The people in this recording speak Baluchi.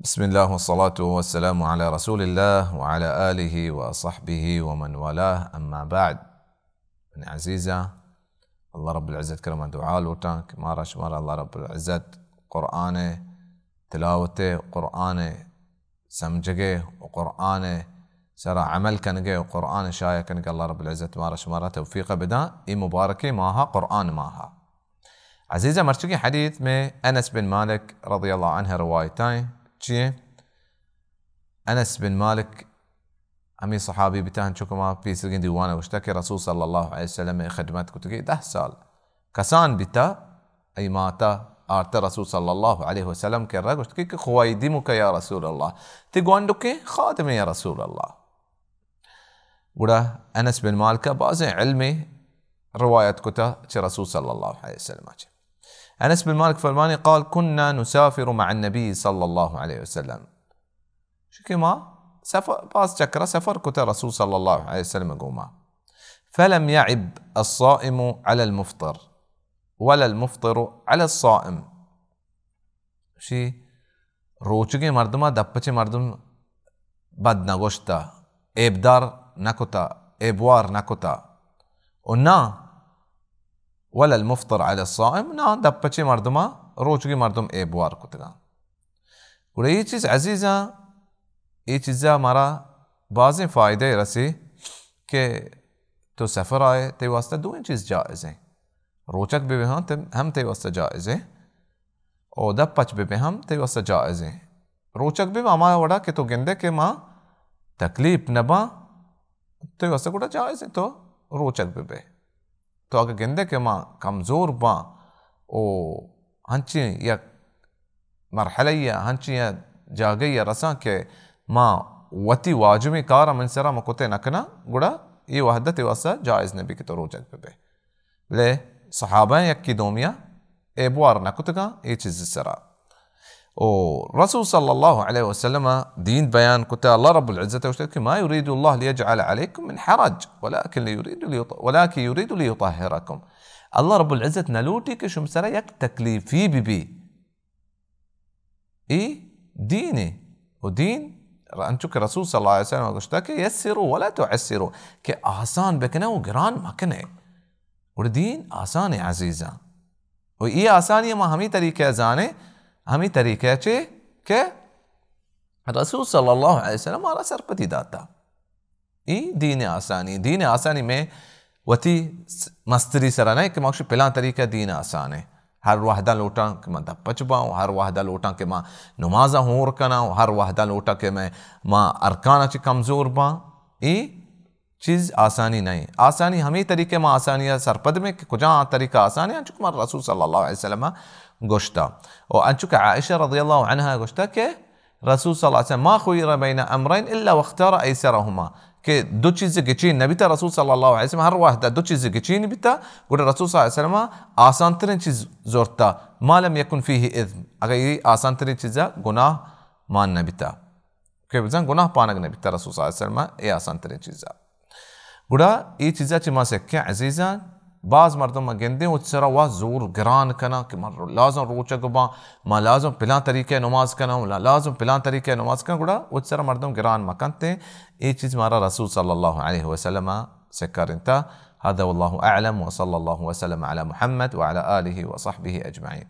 بسم الله والصلاة والسلام على رسول الله وعلى آله وصحبه ومن والاه، أما بعد. من عزيزة، الله رب العزة كرم دعاء لوٹاں کہ مارا شمارا الله رب العزة قرآن تلاوت، قرآن سمجھگے و قرآن سرا عمل کنگے و قرآن شایع کنگے الله رب العزة مارا شمارا توفیق بداں. اے مبارکیں ماہا، قرآن ماہا. عزیزاں، مرچگیں حدیث میں انس بن مالک رضی اللہ عنہ روایتائیں. چیئے؟ انس بن مالک ہمیں صحابی بیتا، ہنچو کہ ما پیسرگیں دیوان گوشتا کہ رسول صلی اللہ علیہ وسلم خدمت کتگی دہ سال. کسان بیتا، ای ماتا آرتا رسول صلی اللہ علیہ وسلم کرا، گوشت کہ، کہ خوائدمک یا رسول اللہ، تی گوانڈکیں خادمے یا رسول اللہ. گڑا انس بن مالک بازیں علم روایت کتا چہ رسول صلی اللہ علیہ وسلم چہ. انس بن مالک فرمانی، قال: كنا نسافر مع النبي صلى الله عليه وسلم. شکہ ما سفر، باز چکرا سفر کتا رسول صلی اللہ علیہ وسلم گوما. فلم يعب الصائم على المفطر ولا المفطر على الصائم. شی روچگیں مردما دپچیں مردم بد نہ گوشتا، عیبدار نہ کتا، عیبوار نہ کتا. و نہ ولا المفطر علی الصائم، نہ دپچیں مردما روچگیں مردم عیبوار کتگا. گڑا یہ چیز عزیزاں، یہ چیزا مارا بازیں فائدہ رسی کہ تو سفر آئے، تی واسطہ دوئیں چیز جائز ہیں. روچک بہ بہ ہاں تم، ہم تئی واسطہ جائز ہے. او دپ پچ بہ بہ ہم تئی واسطہ جائز ہے. روچک بہ بہ ہما وڑا کہ تو گندے کہ ما تکلیف نہ باں، تئی واسطہ گڑا جائز ہے تو روچک بہ بہ. تو اگہ گندے کہ ما کمزور باں او ہنچیں یک مرحلہ یا ہنچیں یک جاگہ یا رساں کہ ما وتی واجبیں کار من سرا مکتے نہ کناں، گڑا یہ وحدت واسطہ جائز نہ بی کہ تو روچک بہ بہ. بلے صحابہ یکی دومیا اے بوار نہ کتگاں اے چیز سرا. او رسول صلی اللہ علیہ وسلم دین بیان کتا، اللہ رب العزت گوشتا کہ ما یرید اللہ لیجعل علیکم من حرج ولکن یرید لیط-، ولکن یرید لیطہرکم. اللہ رب العزت نہ لوٹی کہ شم سرا یک تکلیفی بہ بی. ای دین ہے. و دین انچو کہ رسول صلی اللہ علیہ وسلم گوشتا کہ یسروا ولا تعسروا، کہ آسان بکنے و گران مکنے. گڑا دین آسان ہے عزیزاں. و ای آسانی ما ہمی طریقہ زانے، ہمی طریقہ چے کہ رسول صلی اللہ علیہ وسلم مارا سرپدی داتا. ای دین آسانی، دین آسانی میں وتی س-، مستری سرا نہ کہ ما گوشی پلان طریقہ دین آسان ہے. ہر وحدہ لوٹاں کہ ما دپچ باں، ہر وحدہ لوٹاں کہ ما نماز ہور کناں، ہر وحدہ لوٹاں کہ میں، ما ارکان چی کمزور باں. ای چیز آسانی نہیں. آسانی ہمیں طریقے ما آسانی سرپد میں کہ کجا طریقہ آسانی ہے، چونکہ ما رسول صلی اللہ علیہ وسلم گوشتا. و انچو کہ عائشہ رضی اللہ عنہا گوشتا کہ رسول صلی اللہ علیہ وسلم، ما خیر بین امرین الا واختار ایسرہما، کہ دو چیز گچین نبیتا رسول صلی اللہ علیہ وسلم، ہر وحدہ دو چیز گچین بیتا، گڑا رسول صلی اللہ علیہ وسلم آسان ترین چیز زورتا، ما لم یکن فیہ اثم، اگر یہ آسان ترین چیزا گناہ مان نبیتا، کہ بزن گناہ پانگ نبیتا رسول صلی اللہ علیہ وسلم اے آسان ترین چیزا. گڑا اے چیزا چہ ما سکیں عزیزاں، باز مردم ما گندیں وت سرا وا زور گران کناں کہ ما لازم روچگ باں، ما لازم پلان طریقہ نماز کناں، ما لازم پلان طریقہ نماز کناں، گڑا وت سرا مردم گران مکنت. اے چیز مارا رسول صلی اللہ علیہ وسلم سکارینتا. هذا والله أعلم وصلى الله وسلم على محمد وعلى آله وصحبه أجمعين.